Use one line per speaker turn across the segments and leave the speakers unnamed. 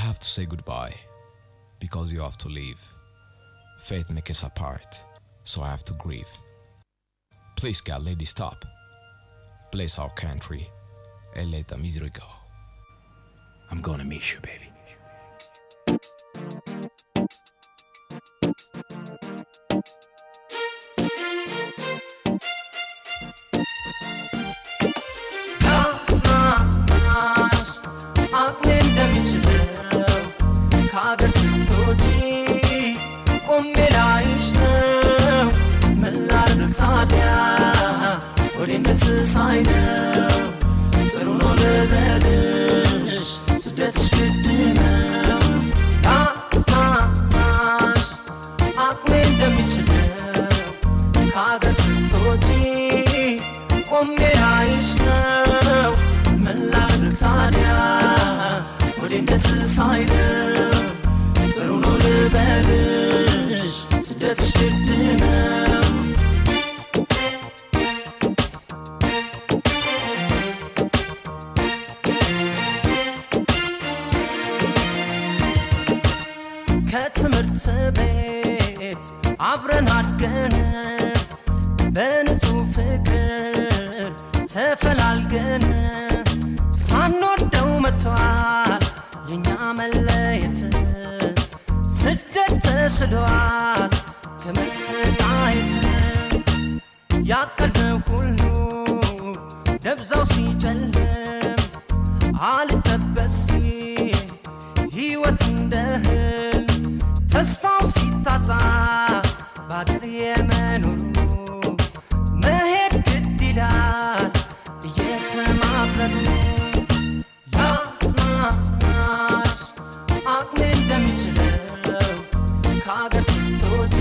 I have to say goodbye because you have to leave. Fate makes us apart, so I have to grieve. Please, God, let this stop. Bless our country and let the misery go. I'm gonna miss you, baby.
ላጽናናሽ አቅሜ እንደሚችለው፣ ከአገር ስትወጪ ቆሜ ላይሽ ነው። ምን ላድርግ ታዲያ፣ ሆዴን ደስ ሳይለው። ጥሩ ነው ልበልሽ፣ ስደትሽ ግድ ነው። ላጽናናሽ አቅሜ እንደሚችለው፣ ከአገር ስትወጪ ቆሜ ላይሽ ነው። ምን ላድርግ ታዲያ፣ ሆዴን ደስ ሳይለው። ጥሩ ነው ልበልሽ፣ ስደትሽ ግድ ነው። ከትምህርት ቤት አብረን አድገን፣ በንጹህ ፍቅር ተፈላልገን፣ ሳንወደው መጥቷል የኛ መለየት። ስደት ተሽሏል ከመሰቃየት። ያቀድነው ሁሉ ደብዛው ሲጨልም፣ አልጨበስ ሲል ሕይወት እንደ ህልም፣ ተስፋው ሲታጣ በአገር የመኖሩ፣ መሄድ ግድ ይላል እየተማረሩ። ላጽናናሽ አቅሜ እንደሚችለው፣ ከአገር ስትወጪ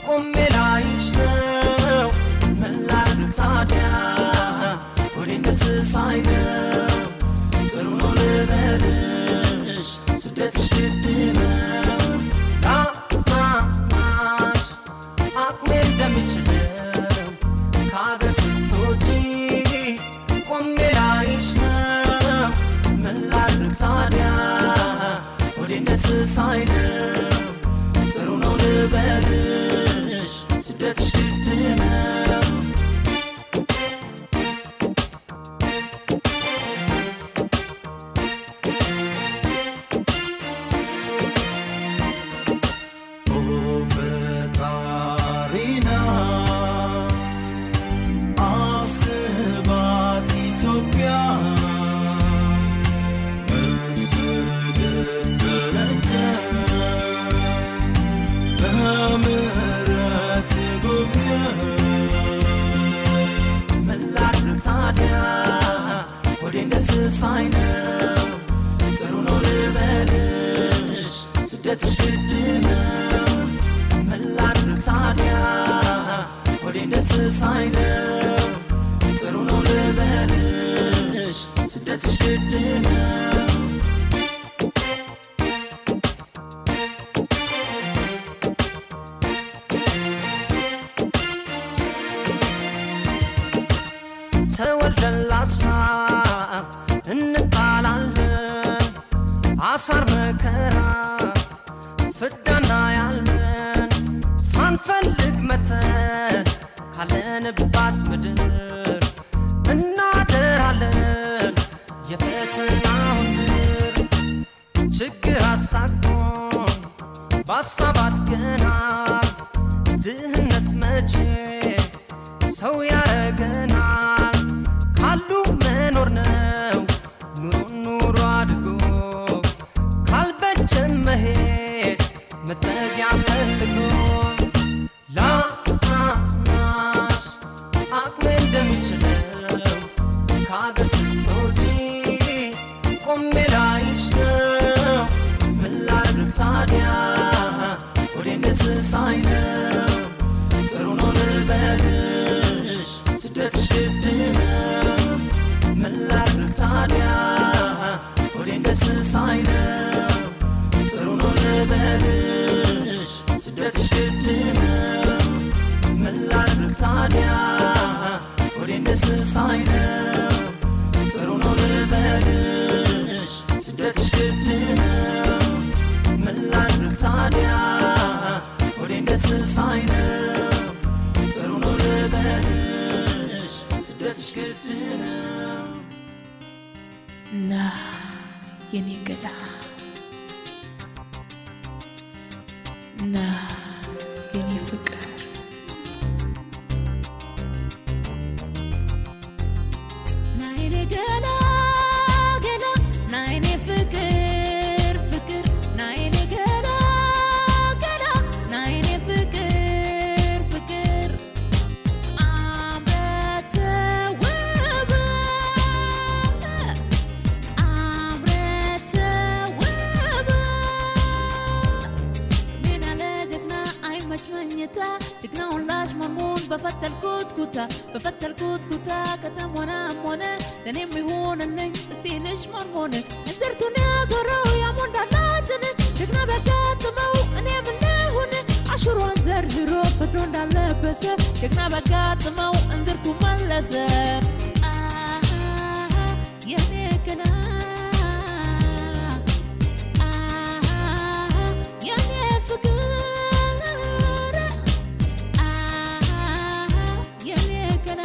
ቆሜ ላይሽ ነው። ምን ላድርግ ታዲያ፣ ሆዴን ደስ ሳይለው። ጥሩ ነው ልበልሽ፣ ስደትሽ ግድ ነው። ላጽናናሽ አቅሜ እንደሚችለው፣ ከአገር ስትወጪ ቆሜ ላይሽ ነው። ምን ላድርግ ታዲያ፣ ሆዴን ደስ ሳይለው። ጥሩ ነው ልበልሽ፣ ስደትሽ ግድ ነው።
ኦ ፈጣሪና፣ አስባት ኢትዮጵያ፣ መሰደድ ሰለቸን፣ በምህረት ጎብኘን።
ምን ላድርግ ታዲያ፣ ሆዴን ደስ ሳይለው። ጥሩ ነው ልበልሽ፣ ስደትሽ ግድ ነው። ምን ላድርግ ታዲያ፣ ሆዴን ደስ ሳይለው። ጥሩ ነው ልበልሽ፣ ስደትሽ ግድ ነው። ተወልደን ላሳብ እንባላለን፣ አሳር መከራ ፍዳና ያለን፣ ሳንፈልግ መተን ካለንባት ምድር እናደራለን የፈተናውን ድር። ችግር አሳቆን በሀሳብ አድገናል። ድህነት መቼ ሰው ያረገናል? ካሉ መኖር ነው ኑሮን ኑሮ አድርጎ፣ ካልበጀ መሄድ መጠጊያ ፈልጎ። ላጽናናሽ አቅሜ እንደሚችለው፣ ከአገር ስትወጪ ቆሜ ላይሽ ነው። ምን ላድርግ ታዲያ፣ ሆዴን ደስ ሳይለው። ጥሩ ነው ልበልሽ፣ ስደትሽ ግድ ነው። ምን ላድርግ ታዲያ፣ ሆዴን ደስ ሳይለው። ጥሩ ነው ልበልሽ፣ ስደትሽ ግድ ነው። ምን ላድርግ ታዲያ፣ ሆዴን ደስ ሳይለው። ጥሩ ነው ልበልሽ፣ ስደትሽ ግድ ሳይ ነው። ጥሩ ነው ልበልሽ ስደትሽ ግድ ነው።
ና የኔ ገላ፣ ና የኔ ፍቅር። ና የኔ ገላ ገላ፣ ና የኔ ፍቅር ፍቅር፣ ና የኔ ገላ ገላ፣ ና የኔ ፍቅር ፍቅር። አምረህ ተውበህ፣ አምረህ ተውበህ። ምን አለ ጀግና አይመች መኝታ፣ ጀግናውን ላሽ መርሙን በፈተልኩት ኩታ፣ በፈተልኩት ኩታ። ከተሞናም ሆነ ለእኔም ይሁንልኝ እስቲ ልሽ ሞንሞን። እንዝርቱን ያዞረው ያሞንዳላችን ጀግና ቢያጋጥመው እኔ ምንሁን? አሽሯን ዘርዝሮ ፈትሎ እንዳለበሰ ጀግና ቢያጋጥመው እንዝርቱ መለሰ። አሃ የኔ ገላ፣ አሃ የኔ ፍቅር፣ አሃ የኔ ገላ፣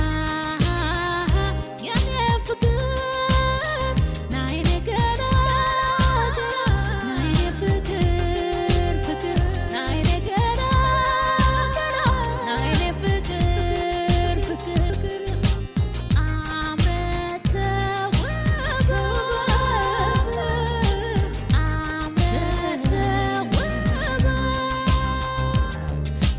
አሃ የኔ ፍቅር። ና የኔ ገላ፣ ና የኔ ፍቅር ፍቅር፣ ና የኔ ገላ ገላ፣ ና የኔ ፍቅር ፍቅር። አምረህ ተውበህ፣ አምረህ ተውበህ።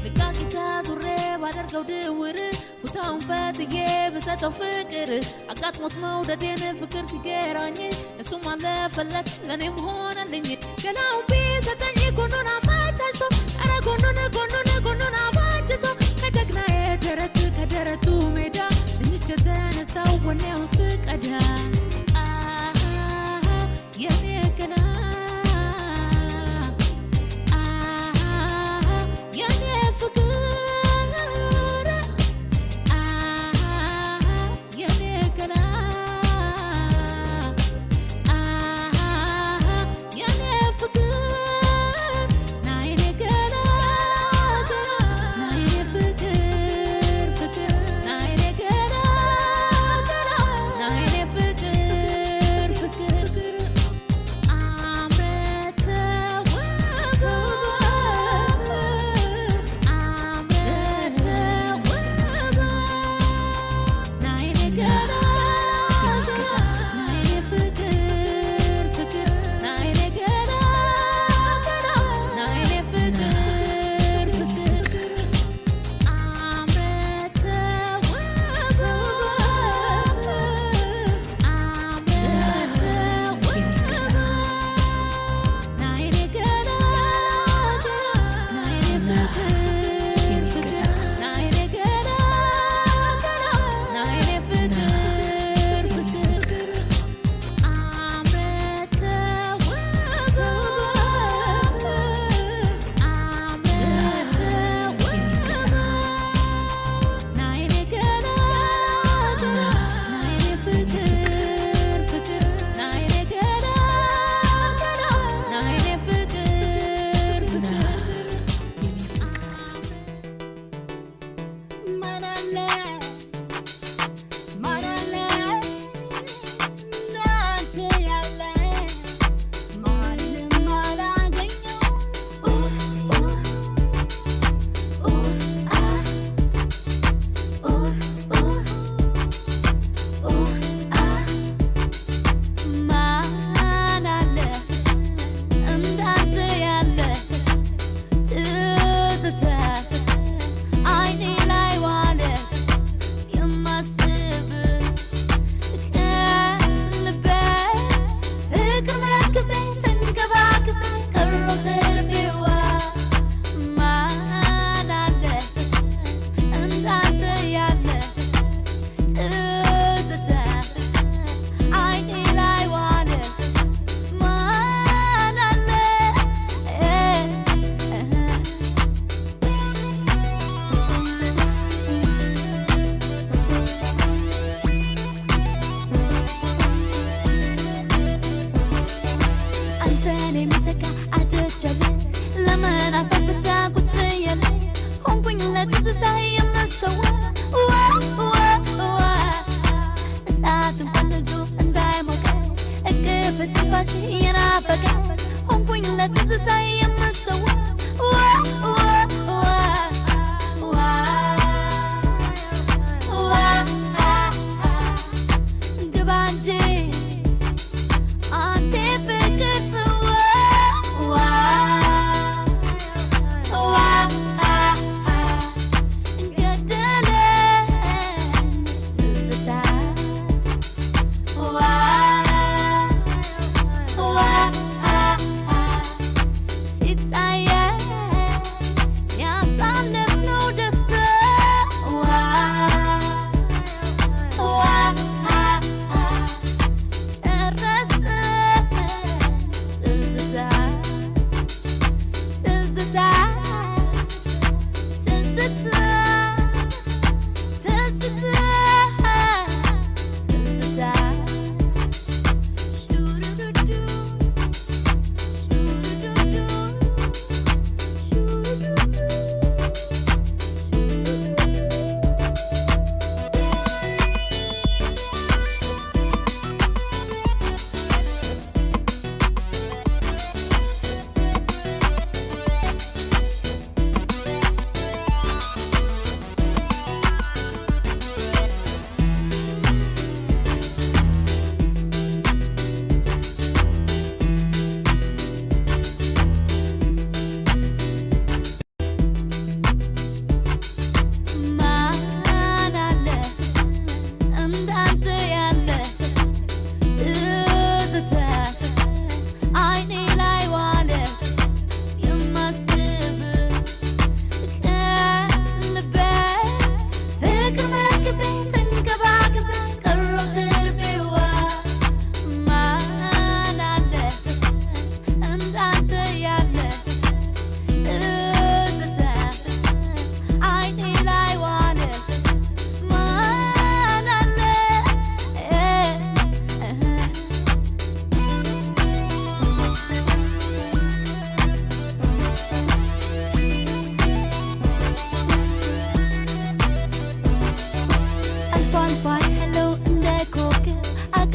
ንቃቂታ ዙሬ ባደርገው ድውር፣ ኩታውን ፈትዬ ብሰጠው ፍቅር፣ አጋጥሞት መውደዴን ፍቅር ሲገራኝ እሱም አለፈለት ለእኔም ሆነልኝ። ገላውን ቢሰጠኝ ጎኑን አመቻችቶ፣ ኧረ ጎኑን ጎኑን ጎኑን አባጅቶ፣ ከጀግናዬ ደረት ከደረቱ ሜዳ እኝቼ ተነሳው ወኔው ስቀዳ። አሃ የኔ ገላ፣ አሃ የኔ ፍቅር፣ አሃ የኔ ገላ፣ አሃ የኔ ፍቅር። ና የኔ ገላ፣ ና የኔ ፍቅር ፍቅር፣ ና የኔ ገላ ገላ፣ ና የኔ ፍቅር ፍቅር። ግባ እንጂ አንተ ፍቅር ጽዋ ዋ ዋ ገደለኝ ትዝታ ዋ ዋ ሲታየኝ ያሳለፍነው ደስታ ዋ ዋ ጨረሰን ትዝታ ትዝታ ትዝታ ትዝታ ትዝታ ሹሩዱዱ ሹሩዱዱ ሹሩዱዱ። ማን አለ እንዳንተ ያለ ትዝታ አይኔ ላይ ዋለ የማስብ ከልቤ ፍቅር መግቤ ተንከባክቤ ቀረው ትርፌዋ። ማን አለ እንዳንተ ያለ ትዝታ አይኔ ላይ ዋለ ማን አለ። አልፎ አልፎ ያለው እንደ ኮከብ አቅቶ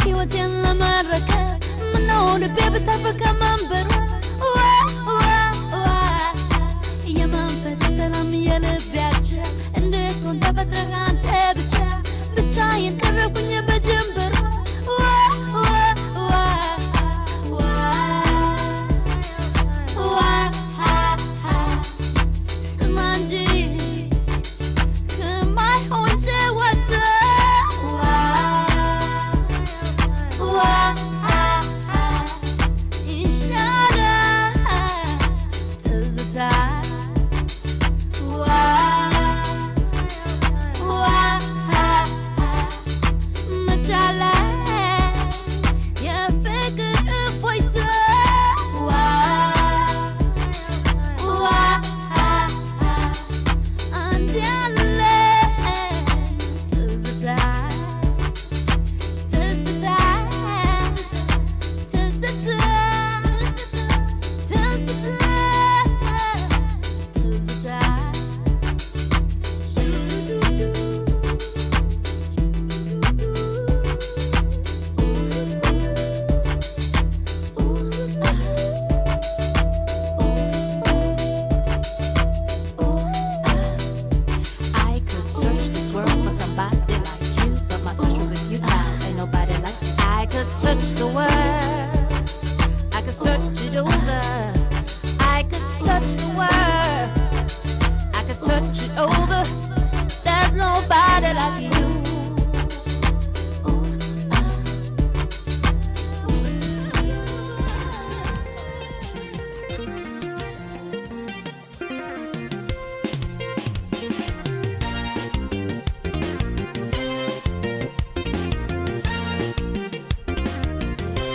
ሕይወቴን ለመረከብ ምነው ልቤ ብታርፍ ከመንበሩ ዋ ዋ ዋ የመንፈስ ሰላም የልቤ አቻ እንድትሆን ተፈጥረህ አንተ ብቻ ብቻዬን ቀረሁኝ በጀንበሩ ዋ ዋ ዋ ዋ ዋ ስማ እንጂ ከማይሆን ጨዋታ ዋ ዋ ይሻላል ትዝታ ዋ ዋ መቻል የፍቅር እፎይታ ዋ ዋ አንድ ያለ ትዝታ ትዝታ ትዝታ ትዝታ ትዝታ
I could search this world for somebody like you, but my search will be futile. Ain't nobody like you. I could search the world, I could search it over. I could search the world, I could search it over. There's nobody like you.
ዋ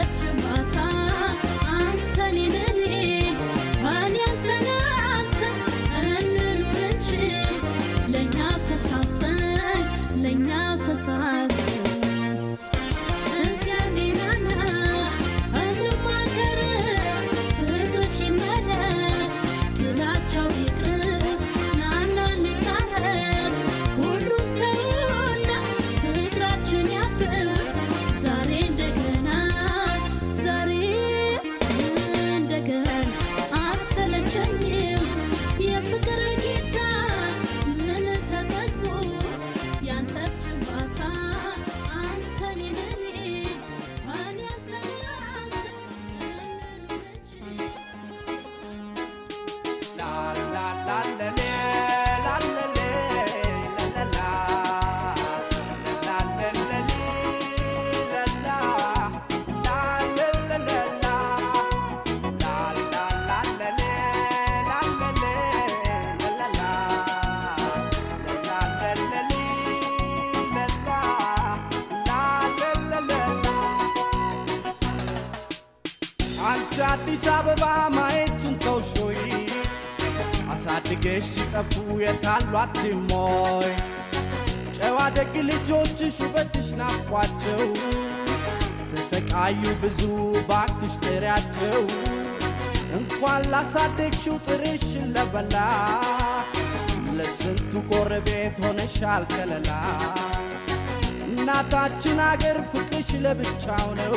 ያንተስ ጨዋታ አንተ እኔን እኔ እኔ አንተን አንተ እንኑር እንጂ ለእኛው ተሳስበን ለእኛው ተሳስበን እስኪ ናና እንማከር ፍቅርህ ይመለስ ጥላቻው ይቅር ናና እንታረቅ ሁሉም ተውና ፍቅራችን ያብብ ዛሬ እንደገና ዛሬ እንደገና አልሰለቸኝም የፍቅር ጌታ ምን ተጠቅሞ ያንተስ ጨዋታ አንተ እኔን እኔ እኔ አንተን አንተ እንኑር እንጂ።
አንቺ አዲስ አበባ ማየቱን ተውሾይ አሳድገሽ ሲጠፉ የታሉ አትሞይ ጨዋ ደግ ልጆችሽ ውበትሽ ናፍቋቸው ተሰቃዩ ብዙ ባክሽ ጥሪያቸው። እንኳን ላሳደግሽው ጥርሽን ለበላ ለስንቱ ጎረቤት ሆነሻል ከለላ። እናታችን አገር ፍቅርሽ ለብቻው ነው።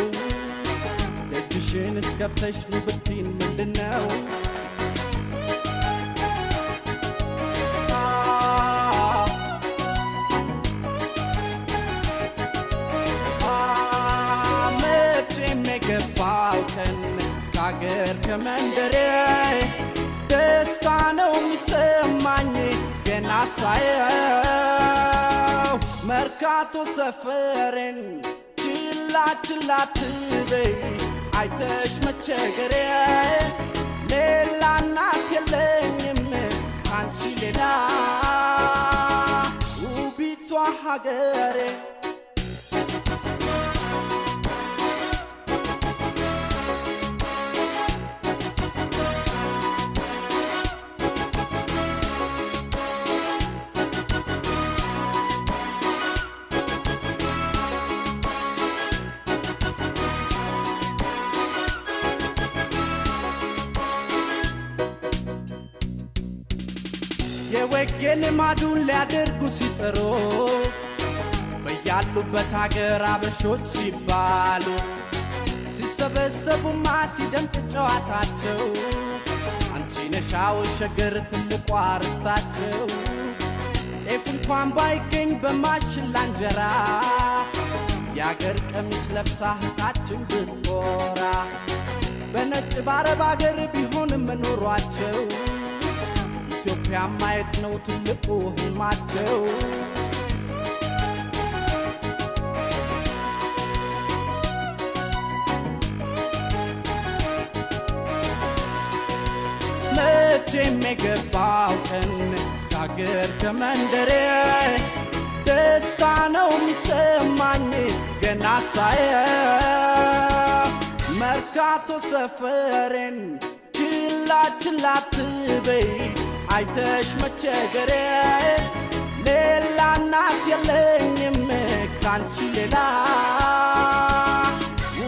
ደጅሽን እስከፍተሽ ኑ ብትይን ምንድነው? መቼም የገባው ቀን ከአገር ከመንደሬ ደስታ ነው የሚሰማኝ ገና ሳየው መርካቶ ሰፈሬን። ችላ ችላ አትበይ አይተሽ መቸገሬ። ሌላ እናት የለኝም ካንቺ ሌላ ውቢቷ ሀገሬ። የወጌ ልማዱን ሊያደርጉ ሲጥሩ በያሉበት አገር አበሾች ሲባሉ ሲሰበሰቡማ ሲደምቅ ጨዋታቸው አንቺ ነሻው ሸገር ትልቋ ርስታቸው። ጤፍ እንኳን ባይገኝ በማሽላ እንጀራ የአገር ቀሚስ ለብሳ እህታችን ብትኮራ በነጭ ባረብ አገር ቢሆንም መኖሯቸው ኢትዮጵያ ማየት ነው ትልቁ ህልማቸው። መቼም የገባው ቀን ከአገር ከመንደሬ ደስታ ነው የሚሰማኝ ገና ሳየው መርካቶ ሰፈሬን። ችላ ችላ አትበይ አይተሽ መቸገሬ። ሌላ እናት የለኝም ካንቺ ሌላ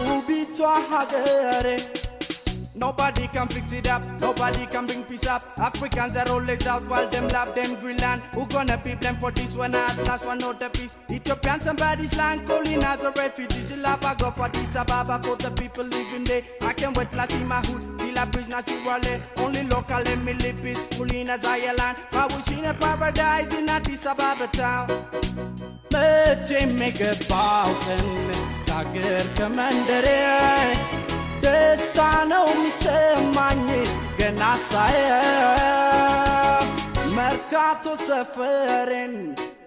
ውቢቷ ሀገሬ። Nobody can fix it up, nobody can bring peace up. Africans are always out while them love them Greenland. Who gonna be blamed for this one at last one not the peace? Ethiopian somebody's land calling out the refugees. The love I go for Addis Ababa for the people living there. I can't wait to see my hood, till I breeze naturally. Only local let me live peacefully in a Zion land. I wish in a paradise in Addis Ababa town. መቼም የገባው ቀን ከአገር ከመንደሬ ደስታ ነው የሚሰማኝ ገና ሳየው መርካቶ ሰፈሬን።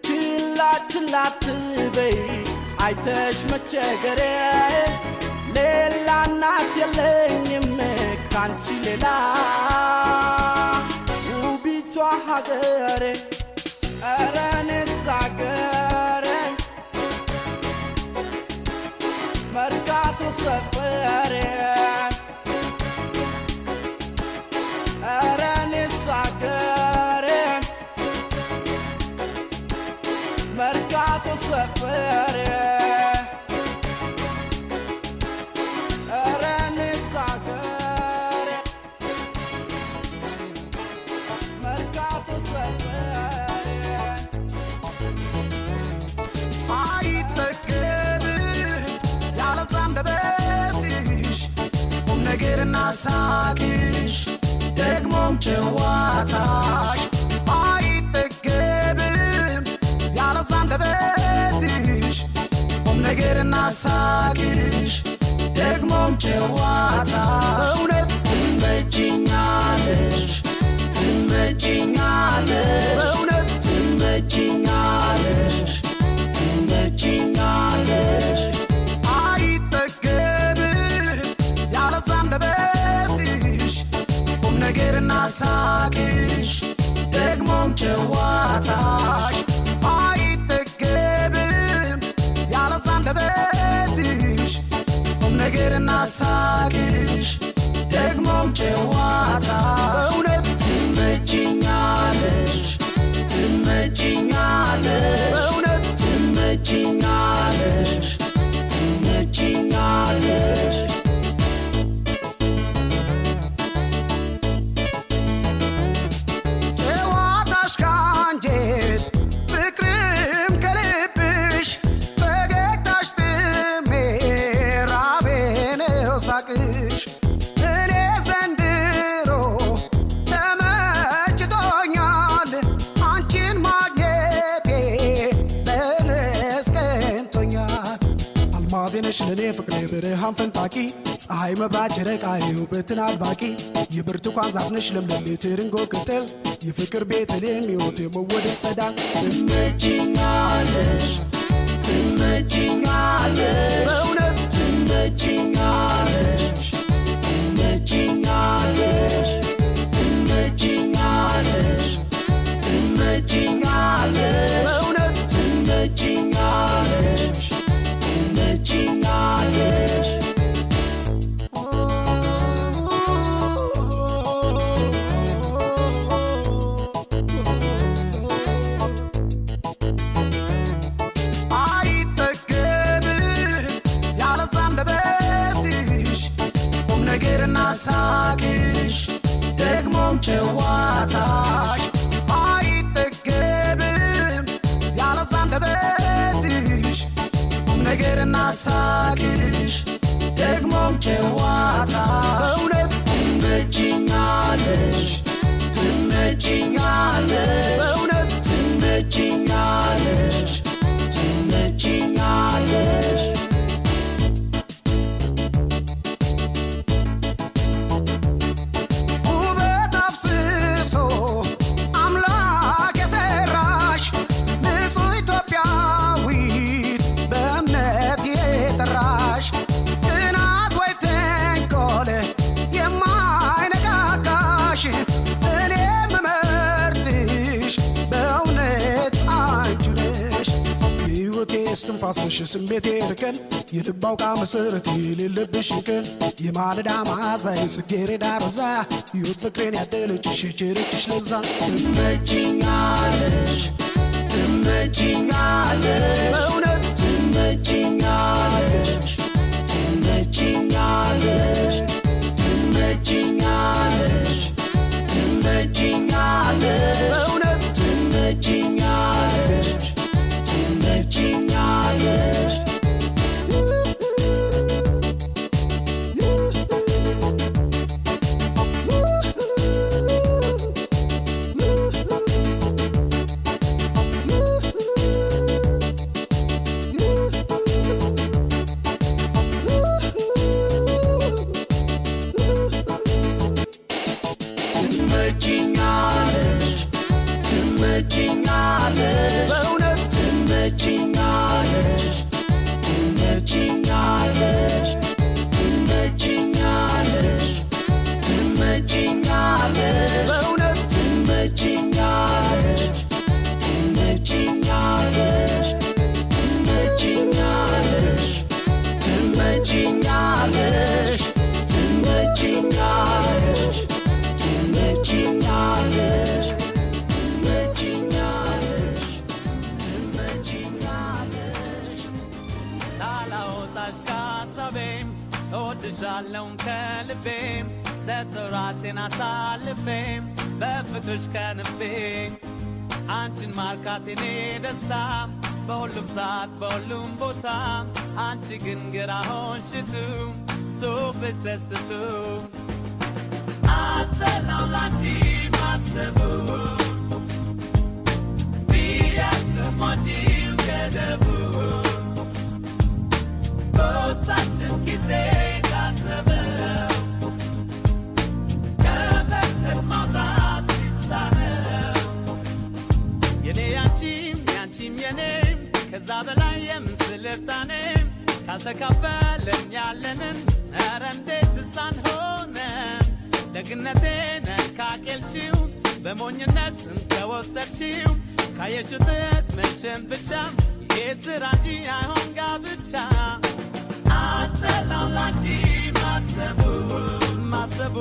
ችላ ችላ አትበይ አይተሽ መቸገሬ። ሌላ እናት የለኝም ካንቺ ሌላ ውቢቷ ሀገሬ። ኧረ እኔስ አገሬ መርካቶ ሰፈሬ።
ነገርና ሳቅሽ ደግሞም ጨዋታሽ አይጠገብም ያለዛ አንደበትሽ ቁም ነገርና ሳቅሽ ደግሞም ጨዋታ እውነት ትመችኛለሽ ትመችኛለሽ በእውነት ትመችኛለሽ ትመችኛለሽ አይጠገብም ያለዛ አንደበትሽ ቁም ነገርና ሳቅሽ ደግሞም ጨዋታሽ አይጠገብም ያለዛ አንደበትሽ ቁም ነገርና ሳቅሽ ደግሞም ጨዋታ እውነት ትመችኛለሽ ትመችኛለሽ በእውነት ትመችኛለሽ ትመችኛለሽ። ጨዋታሽ ካንጀት ፍቅርም ከልብሽ ፈገግታሽ ጥሜ ራቤ ነው ሳቅሽ እኔ ዘንድሮ ተመችቶኛል አንቺን ማግኘቴ በለስ ቀንቶኛል። አልማዜ ነሽ ለኔ ፍቅሬ ብርሃን ፈንጣቂ ፀሐይ መብራት ጨረቃ የውበትን አድባቂ የብርቱካን ዛፍ ነሽ ለምለም የትርንጎ ቅጠል የፍቅር ቤተልሔም ሕይወት የመወደድ ጸዳል። ትመችኛለሽ ትመችኛለሽ በእውነት ትመችኛለሽ ትመችኛለሽ ትመችኛለሽ ትመችኛለሽ በእውነት ትመችኛለሽ ትመችኛለሽ። አይጠገብም ያለዛ አንደበትሽ ቁም ነገርና ሳቅሽ ደግሞም ጨዋታሽ አይጠገብም ያለዛ አንደበትሽ ቁም ነገርና ሳቅሽ ደግሞም ጨዋታ እውነት ትመችኛለሽ ትመችኛለሽ በእውነት ትመችኛለሽ ትመችኛለሽ። ውበት አፍስሶ አምላክ የሰራሽ ንጹሕ ኢትዮጵያዊት በእምነት የጠራሽ ቅናት ወይ ተንኮል የማይነካካሽ እኔ ምመርጥሽ በእውነት አንቺ ነሽ። የሕይወቴ እስትንፋስ ነሽ ስሜቴ እርከን የልብ አውቃ መሰረት የሌለብሽ እንከን የማለዳ መዓዛ የጽጌረዳ ሮዛ ሕይወት ፍቅሬን ያደለችሽ የቸረችሽ ለዛ። ትመችኛለሽ ትመችኛለሽ በእውነት ትመችኛለሽ ትመችኛለሽ ትመችኛለሽ ትመችኛለሽ በእውነት ትመችኛለሽ ትመችኛለሽ። ትመችኛለሽ ትመችኛለሽ በእውነት ትመችኛለሽ ትመችኛለሽ ትመችኛለሽ ትመችኛለሽ በእውነት ትመችኛለሽ ትመችኛለሽ ትመችኛለሽ ትመችኛለሽ ትመችኛለሽ ትመችኛለሽ ትመችኛለሽ ትመችኛለሽ።
ላላወጣሽ ካሳቤም እወድሻለሁ ከልቤም ሰጠው ራሴን አሳልፌም በፍቅርሽ ከንፌ አንቺን ማርካት የኔ ደስታ በሁሉም ሰዓት በሁሉም ቦታ አንቺ ግን ግራ ሆንሽቱ ሱፍ ብሰስቱ አልጠላም ላንቺ ማሰቡ ቢያልፍም ወጪው ገደቡ ቦርሳችን ኪሴ ታሰበው ከመክተት ማውጣት ሲሳነው የኔ ያንቺም ያንቺም የኔም ከዛ በላይ የምን ስልጣኔም ካልተካፈለን ያለንን ኧረ እንዴት ሕፃን ሆነን ደግነቴን ካቄልሽው በሞኝነት ከወሰድሽው ካየሽው ጥቅምሽን ብቻ ይሄ ስራ እንጂ አይሆን ጋብቻ አልጠላም ላንቺ ማሰቡ ማሰቡ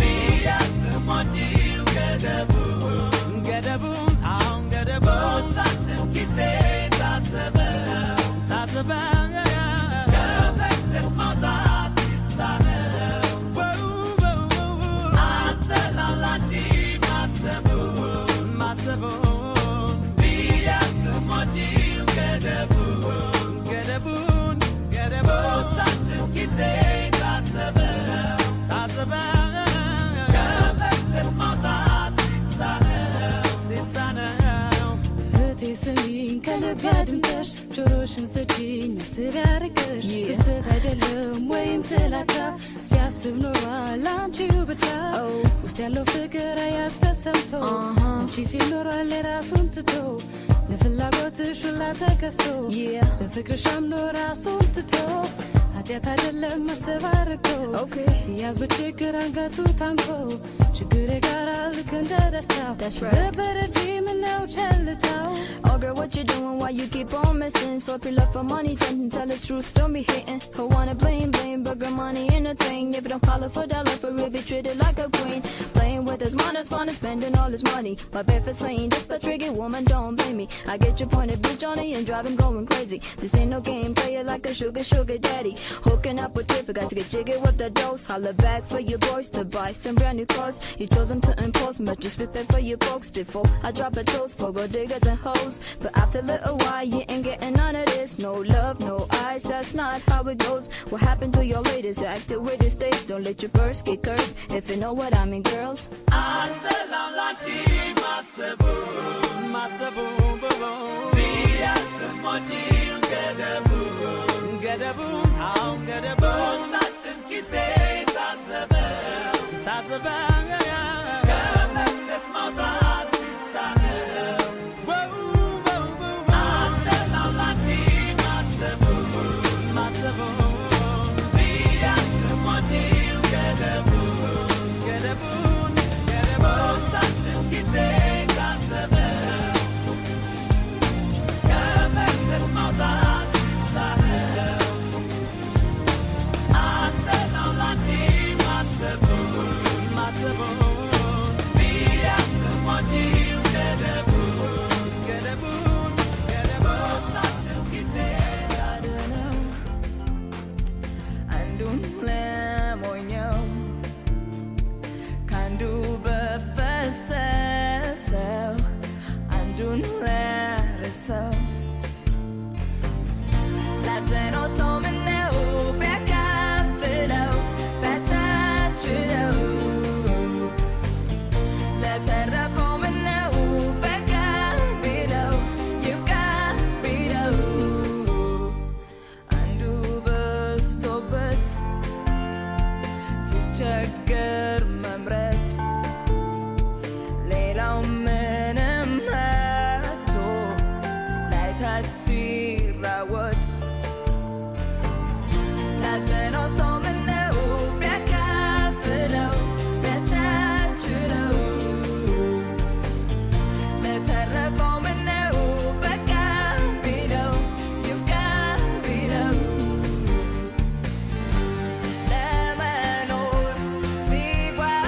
ቢያልፍም ወጪው ገደቡ ገደቡን አሁን ገደቡ ቦርሳችን ኪሴ ታሰበ ታሰበ ከመክተት ማውጣት ሲሳነው አልጠላም ላንቺ ማሰቡ ማሰቡ ቢያልፍም ወጪው ገደቡ ገደቡን ገደቡ ቦርሳችን ኪሴ ታሰበ ታሰበ ከመክተት ማውጣት ሲሳነው ሲሳነው
እህቴ ስሚኝ ከልብ አድምጠሽ ጆሮሽን ስጪኝ አስብ ያርቅሽ ስስት አይደለም ወይም ጥላቻ ሲያስብ ኖሯል አንቺው ብቻ ውስጥ ያለው ፍቅር አያት ተሰምቶ አንቺ ሲል ኖሯል የራሱን ትቶ ለፍላጎትሽ ሁላ ተገዝቶ በፍቅርሽ አምኖ ራሱን ትቶ ኃጢአት አይደለም ማሰብ አርቆ ሲያዝ በችግር አንገቱ ታንቆ ችግር የጋራ ልክ እንደ ደስታው ነበር እንጂ ምነው ቸልታው።
Oh girl, what you doing? Why you keep on missing? So if you love for money, then tell the truth. Don't be hating. Who wanna blame, blame? But girl, money ain't a thing. If you don't follow for dollar, for real, be treated like a queen. Playing with his mind, that's fun, and spending all his money. My bad for saying this, but trigger woman, don't blame me. I get your point of bitch, Johnny, and driving going crazy. This ain't no game, play it like a sugar, sugar daddy. Hooking up with different guys to get jiggy with the dose. Holla back for your boys to buy some brand new cars. You chose them to impose, but just prepare for your folks before I drop a toast for gold diggers and hoes. But after a little while, you ain't getting none of this. No love, no eyes, that's not how it goes. What happened to your ladies? You acted with this state. Don't let your purse get cursed. If you know what I mean, girls.
አልጠላም ላንቺ ማሰቡ ማሰቡ ቢያልፍም ወጪው ገደቡ ገደቡን አሁን ገደቡ ቦርሳችን ኪሴ ታዘበ ታዘበ ከመክተት ማውጣት ሲሳነው አልጠላም ላንቺ ማሰቡ ማሰቡ ቢያልፍም ወጪው ገደቡ ገደቡን ገደቡ ቦርሳችን ኪሴ ታዘበ ከመክተት ማውጣት ሲሳነው አልጠላም ላንቺ ማሰቡ ማሰቡ ቢያልፍም ወጪው ገደቡ ገደቡን ገደቡ ቦርሳችን ኪሴ
ነው አንዱን ለሞኘው ከአንዱ በፈሰሰው አንዱን ለርሰው ላዘነው ሰው ምነው ቢያካፍለው ቢያቻችለው ለተረፈው ምነው በቃ ቢለው ይብቃ ቢለው አንዱ በዝቶበት ሲቸገር መምረጥ ሌላው ምንም አጥቶ ላይታች ሲራወጥ ላዘነው ሰው ምነው ቢያካፍለው ቢያቻችለው ለተረፈው ምነው በቃ ቢለው ይብቃ ቢለው ለመኖር ሲጓጓ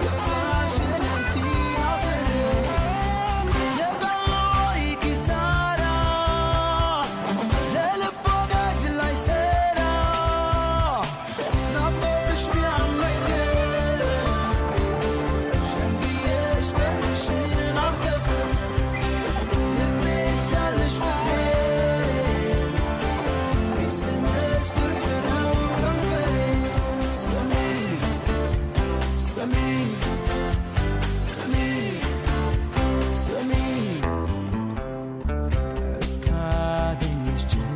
ባስከፋሽ እኔ አንቺን አፍሬ የቀሎይ ኪሳራ ለልብ ወዳጅ ላይሰራ ናፍቆትሽ ቢያመኝ ሸንግዬሽ በርሽን አልከፍትም ልቤ እስካለሽ ፍቅሬ ቢስምሽ ትርፍ ነው ከንፈሬ። ስሚኝ ስሚኝ ስሚኝ ስሚኝ እስካገኘሽ ችዬ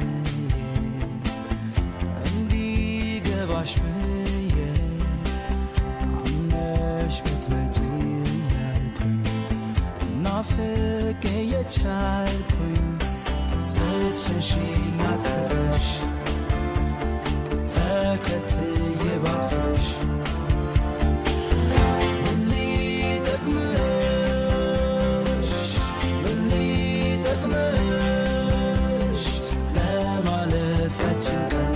እንዲገባሽ ብዬ አምነሽ ብትመጪ ያልኩኝ ናፍቄ የቻልኩኝ ስትሸሺኝ አጥፍተሽ ተከትዬ ባቅፍሽ ምን ሊጠቅምሽ ምን ሊጠቅምሽ ለማለፍ ያችን ቀን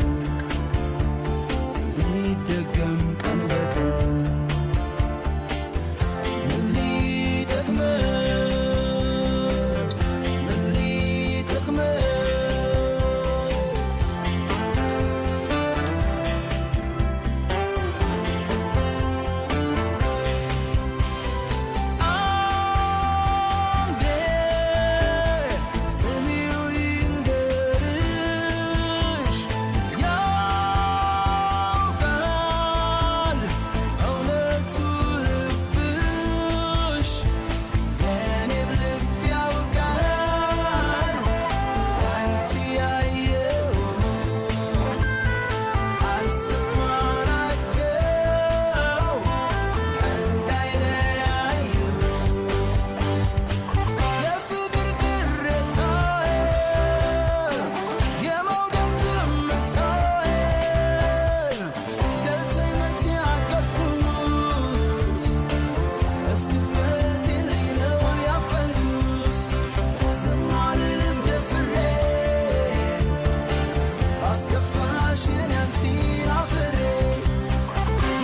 ሊደገም ቀን በቀን ምን ሊጠቅምሽ ምን ሊጠቅምሽ? አንዴ ስሚው ይንገርሽ ያውቃል እውነቱ ልብሽ የኔም ልብ ያውቃል ያንቺ ያየው አልሰማናቸው እንዳይለያዩ የፍቅር ቅሬታዬ የመውደድ ዝምታዬ ገልቶኝ መቼ አቀፍኩት እስክትመጪልኝ ነው ያፈልኩት ዝም አልልም ደፍሬ ባስከፋሽ እኔ አንቺን አፍሬ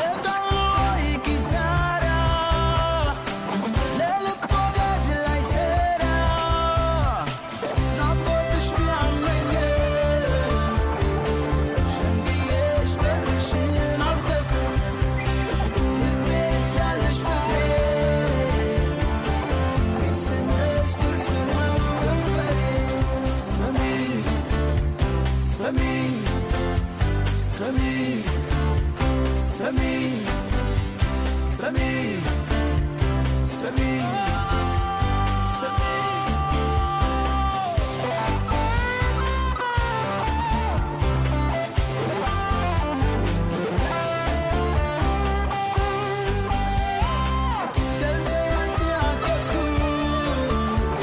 የቀሎይ ኪሳራ ለልብ ወዳጅ ላይሰራ ናፍቆትሽ ቢያመኝ ሸንግዬሽ በርሽን አልከፍትም ልቤ እስካለሽ ፍቅሬ ቢስምሽ ትርፍ ነው ከንፈሬ። ስሚኝ ስሚኝ ስሚኝ ስሚኝ ስሚኝ ስሚኝ ስሚኝ። ገልቶኝ መቼ አቀፍኩት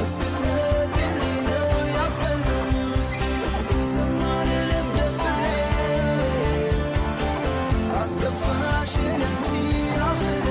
እስክትመጪልኝ ነው ያፈልኩት ዝም አልልም ደፍሬ አስከፋሽ እኔ አንቺን አፍሬ።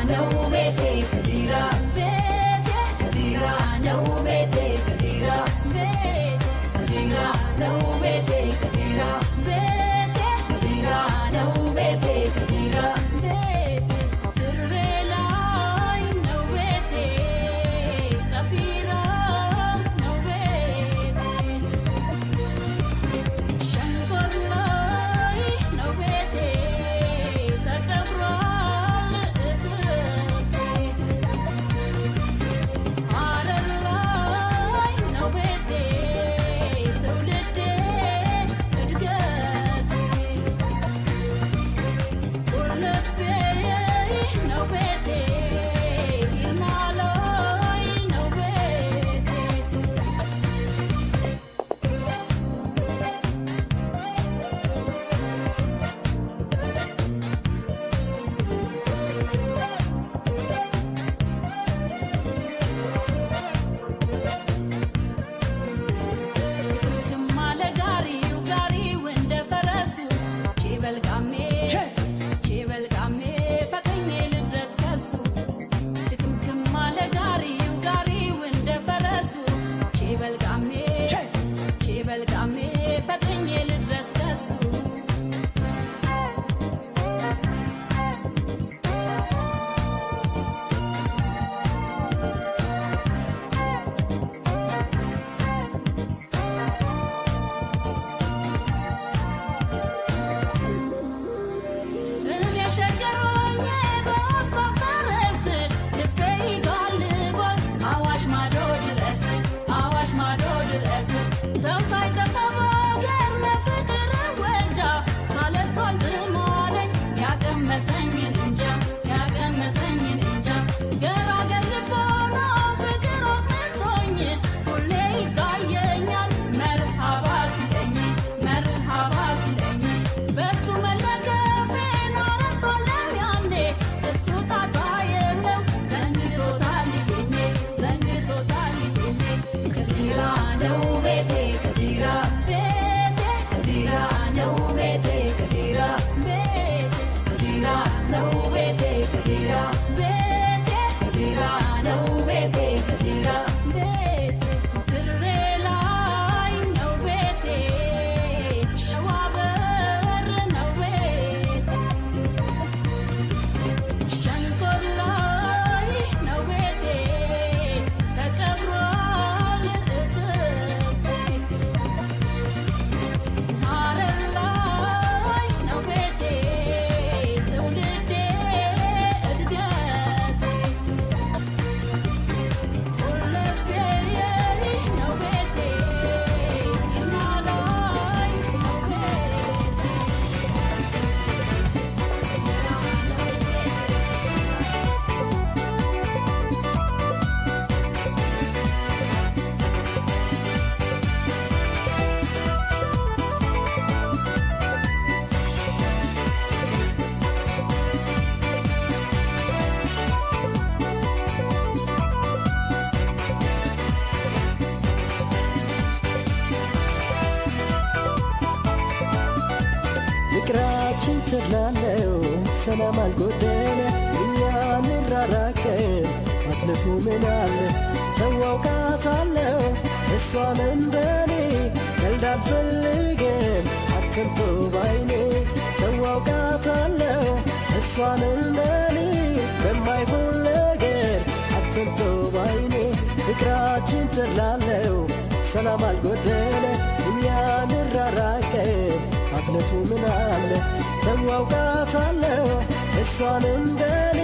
ነው ቤቴ ከዚራ ቤቴ ከዚራ ነው ቤቴ ከዚራ ቤቴ ከዚራ ነው ቤቴ ከዚራ ቤቴ ከዚራ ነው ቤቴ ከዚራ ቤቴ ድሬ ላይ ነው ቤቴ ከፊራ ነው ቤቴ ሸንኮር ላይ ነው ቤቴ ተቀብሯል እትብቴ ሐረር ላይ ነው ቤቴ ትውልዴ እድገቴ ቁልቤ ነው ቤቴ ይርናላይ ነው ቤቴ። ግማለ ጋሪው ጋሪው እንደ ፈረሱ ቺበልቃሜ ቺበልቃሜ ፈተኜ ልድረስ ከሱ ድክምክም አለ ጋሪው ጋሪው እንደ ፈረሱ ቺበልቃሜ ቺበልቃሜ ፈተኜ ልድረስ ከሱ። እኔ ሸገሮኜ በሀሳብ ፈረስ ልቤ ይጋልባል አዋሽ ማዶ ድረስ አዋሽ ማዶ ድረስ ሰው ሳይጠፋ በአገር ለፍቅር ወንጃ ካለቷል ጥማለኝ ያቀመሰኝን እንጃ ያቀመሰኝን እንጃ ገራገር ልቦና ፍቅር አቅምሶኝ ሁሌ ይታየኛል መርሃባ ሲለኝ መርሃባ ሲለኝ በሱ መለከፌን አረሳለሁ ያኔ እሱ ጣጣ የለው ዘንግቶታል ይሄኔ ዘንግቶታል ይሄኔ ከዚራ ነው ቤቴ ከዚራ ቤቴ ከዚራ ነው ቤቴ ከዚራ ቤቴ ከዚራ ነው ቤቴ ከዚራ ቤቴ ከዚራ ነው ቤቴ ከዚራ ቤቴ ድሬ ላይ ነው ቤቴ ሸዋ በር ነው ቤቴ ሸንኮር ላይ ነው ቤቴ ተቀብሯል እትብቴ ሐረር ላይ ነው ቤቴ ትውልዴ እድገቴ ቁልቤ ነው ቤቴ ይርናላይ ነው ቤቴ።
ፍቅራችን ተድላለው ሰላም አልጎደለ እኛ እንራራቅም አትለፉ ምን አለ ተዋውቃታለው እሷን እንደኔ ቀልድ አልፈልግም አትምጡ ባይኔ ተዋውቃታለው እሷን እንደኔ በማይሆን ነገር አትምጡ ባይኔ ፍቅራችን ተድላለው ሰላም አልጎደለ እኛ እንራራቅም አትለፉ ምን አለ ተዋውቃታለው እሷን እንደኔ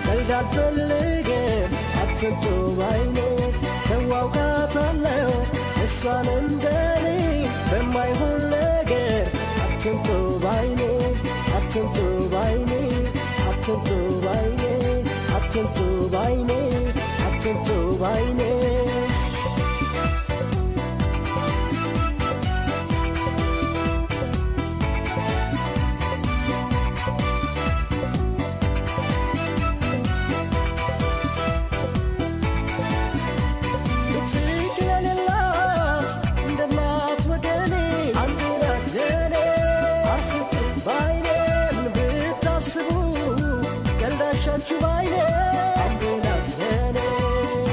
ቀልድ አልፈልግም አትምጡ ባይኔ ተዋውቃታለው እሷን እንደኔ በማይሆን ነገር አትምጡ ባይኔ አትምጡ ባይኔ አትምጡ ባይኔ አትምጡ ባይኔ አትምጡ ባይኔ። ትክ የሌላት እንደ እናት ወገኔ አንድ ናት ለኔ አትምጡ ባይኔ ምን ብታስቡ ቀልዳሻ አትንቹ ባይኔ አንዴ ናት ለኔ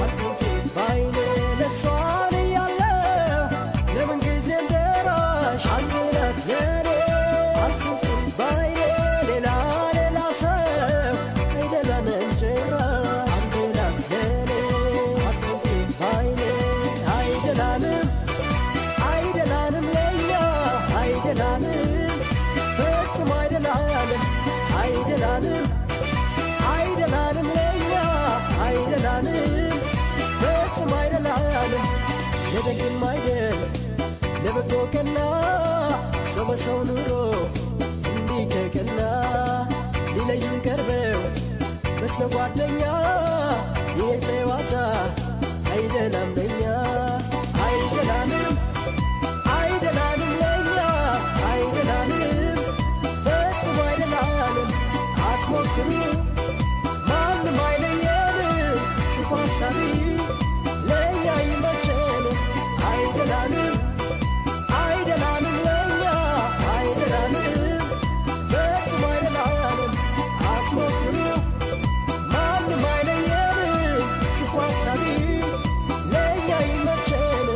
አትንቹ ባይኔ ለሷን እያለሁ ለምን ጊዜም ደራሽ አንዴ ናት ለኔ አትንቹ ባይኔ ሌላ ሌላ ሰው አይደላንም ጭራሽ አንዴ ናት ለኔ አትንቹ ባይኔ አይደላንም አይደላንም ለኛ አይደላንም ፈጽሞ አይደላንም አይደላንም አይደላንም ለኛ አይደላንም ፈጽሞ አይደላንም ለደግም አይደል ለበጎ ቀና ሰው በሰው ኑሮ እንዲህ ከቀና ሊለዩን ቀርበው መስለው ጓደኛ ይሄ ጨዋታ አይደላም ለኛ አይደላንም አይደላንም ለኛ አይደላንም ፈጽሞ አይደላንም አትሞክሩ ማንም አይለየንም ክፉ ሀሳቢ ለእኛ ይመቸን አይደላንም አይደላንም ለኛ አይደላንም ፈጽሞ አይደላንም አትሞክሩ ማንም አይለየንም ክፉ ሀሳቢ ለእኛ ይመቸን።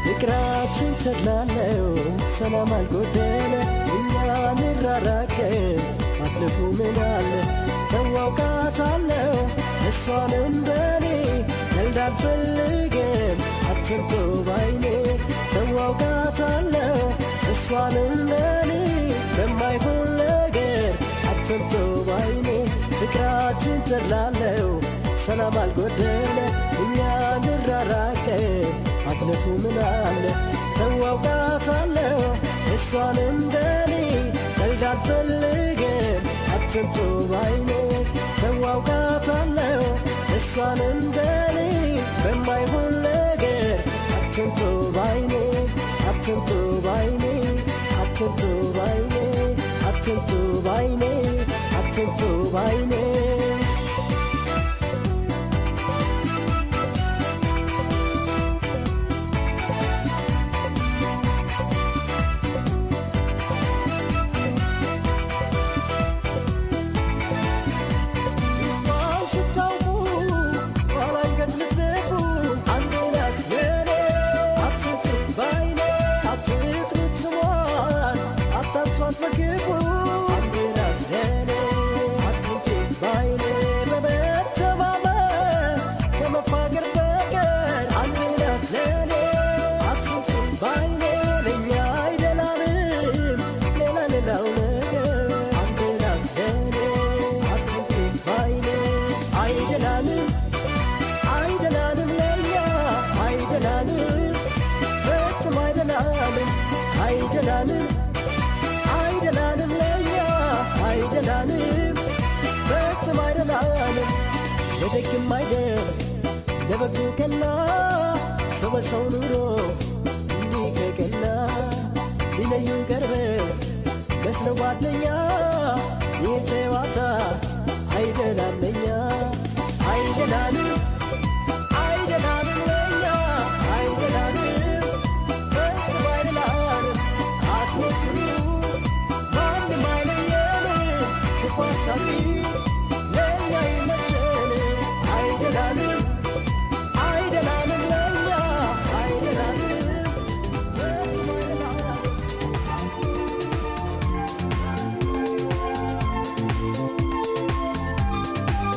ፍቅራችን ተድላለው ሰላም አልጎደለ እኛ እንራራቅም አትልፉ ምን አለ ተዋውቃታለሁ እሷን እንደኔ ቀልድ አልፈልግም አትምጡ ባይኔ ተዋውቃታለሁ እሷን እንደኔ በማይሆን ነገር አትምጡ ባይኔ ፍቅራችን ተድላለው ሰላም አልጎደለ እኛ እንራራቅም አትለፉ ምን አለ ተዋውቃታለሁ እሷን እንደኔ ቀልድ አልፈልግም አትምጡ ባይኔ ተዋውቃታለሁ እሷን እንደኔ በማይሆን ነገር አትምጡ ባይኔ አትምጡ ባይኔ አትምጡ ባይኔ አትምጡ ባይኔ አትምጡ ባይኔ። ሚስቷን ስታውቁ ኋላ አንገት ልትደፉ አንዴ ናት ለኔ አትጥሩ ባይኔ አትጥሩት ስሟን አታንሷት በክፉ አንዴ ናት ለኔ አትጥሩ ባይኔ በመተማመን ከመፋቀር በቀር አንዴ ናት ለኔ አትጥሩ ባይኔ ለእኛ አይደላንም ሌላ ሌላው ነገር አንዴ ናት ለኔ አትጥሩ ባይኔ አይደላንም አይደላንም ለኛ አይደላንም ፈጽሞ አይደላንም አይደላንም አይደላንም ለኛ አይደላንም ፈጽሞ አይደላንም ለደግም አይደል ለበጎ ቀና ሰው በሰው ኑሮ እንዲህ ከቀና ሊለዩን ቀርበው መስለው ጓደኛ ይህ ጨዋታ አይደላም ለኛ አይደላንም አይደላንም ለኛ አይደላንም ፈጽሞ አይደላንም አትሞክሩ ማንም አይለየንም ክፉ ሀሳቢ ለእኛ ይመቸን አይደላንም አይደላንም ለኛ አይደላንም ፈጽሞ አይደላንም።
Thank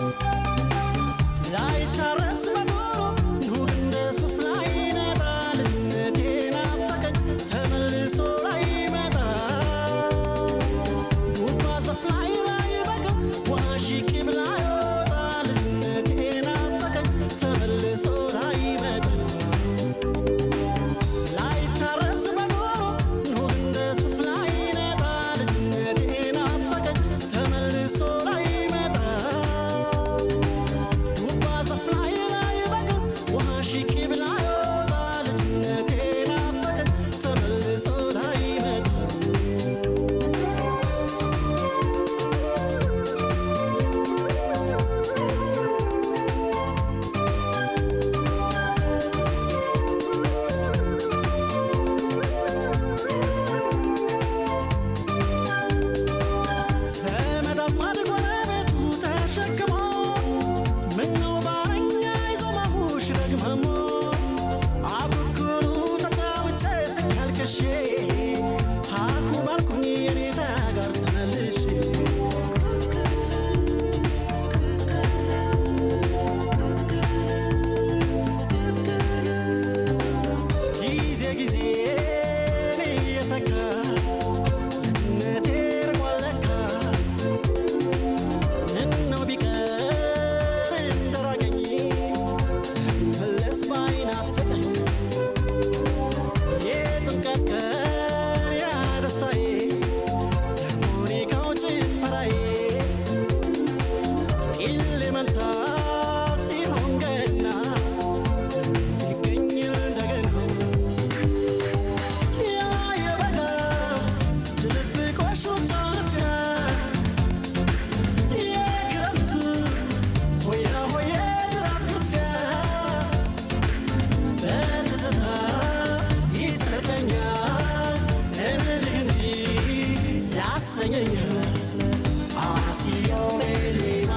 ተሸክሞ ምነው ባረኛ ይዞ ማሙሽ ደግመሞ አኩኩሉ ተጫውቼ ስካልቅሼ ሃሁ ባልኩኝ የኔታ ጋር ተመልሼ። ጊዜ ጊዜ እየተካ ልጅነቴ ርቋል ለካ። ምነው ቢቀር እንደራቀኝ ቢመለስ ባይናፍቀኝ የጥምቀት ቀን ያ ደስታዬ የሞኒካው ጭፈራዬ ቂሌ መንታ ሲሆን ገና ቢገኝ እንደገና ያ የበጋ ድብብቆሹ ጫፍያ የክረምቱ ሆያ ሆዬ ጅራፍ ግርፊያ በትዝታ ይሰርቀኛል እንዲህ እንዲህ ያሰኘኛል። አስዮ ቤሌማ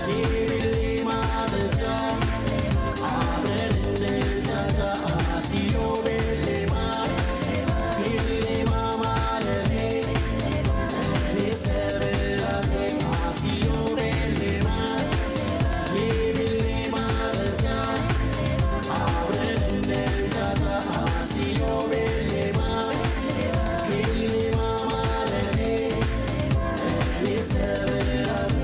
ቤሌማ ጥጃ አብረን እንጫጫ አስዮ ቤሌማ ቤሌማ ማለቴ እኔ ሰብላቴ አስዮ ቤሌማ ቤሌማ ጥጃ አብረን እንጫጫ አስዮ ቤሌማ ቤሌማ ማለቴ እኔ ሰብላቴ።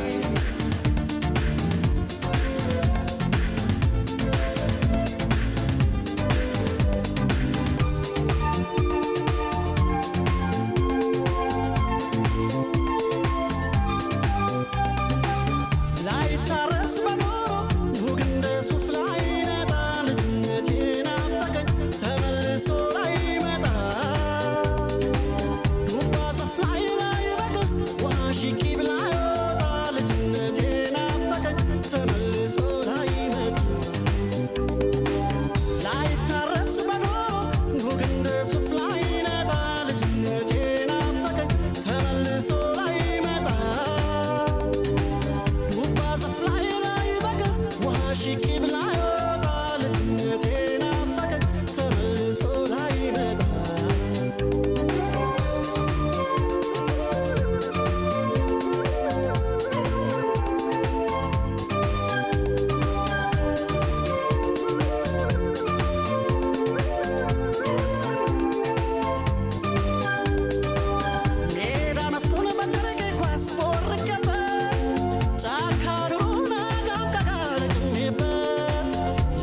ላይታረስ በኖሮ ኑግ እንደ ሱፍ ላይነጣ ልጅነቴ ናፈቀኝ ተመልሶ ላይመጣ ዱባ ዛፍ ላይ ላይበቅል ዋሽኪብ ላይወጣ ልጅነቴ ናፈቀኝ ተመልሶ ላይመጣ ላይታረስ በኖሮ ኑግ እንደ ሱፍ ላይነጣ ልጅነቴ ናፈቀኝ ተመልሶ ላይመጣ ዱባ ዛፍ ላይ ላይበቅል ዋሽኪብ ላይወጣ ልጅነቴ ናፈቀኝ ተመልሶ ላይመጣ። ሜዳ መስኩን በጨርቅ ኳስ ቦርቄበት ጫካ ዱሩን አጋም ለቅሜበት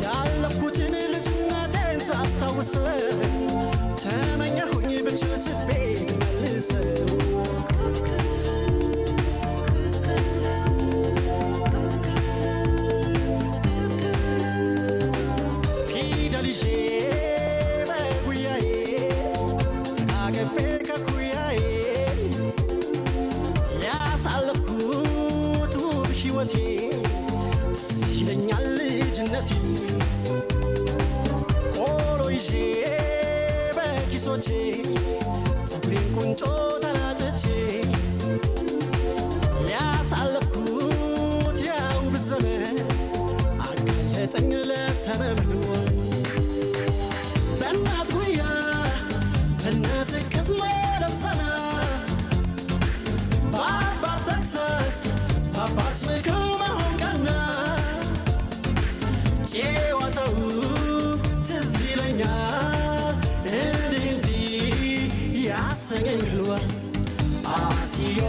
ያለፍኩትን ልጅነቴን ሳስታውሰው ተመኘሁኝ ብችል ስቤ ብመልሰው። ፊደል ይዤ በጉያዬ ተቃቅፌ ከኩያዬ ያሳለፍኩት ውብ ሕይወቴ ትዝ ይለኛል ልጅነቴ። ቆሎ ይዤ በኪሶቼ ፀጉሬን ቁንጮ ተላጭቼ ያሳለፍኩት ያ ውብ ዘመን አጋለጠኝ ለሰመመን። በእናት ጉያ በእናት እቅፍ መለብሰና በአባት ተግሳጽ በአባት ምክር መሆን ቀና ጨዋታው ትዝ ይለኛል እንዲህ እንዲህ ያሰኘኛል። አስዮ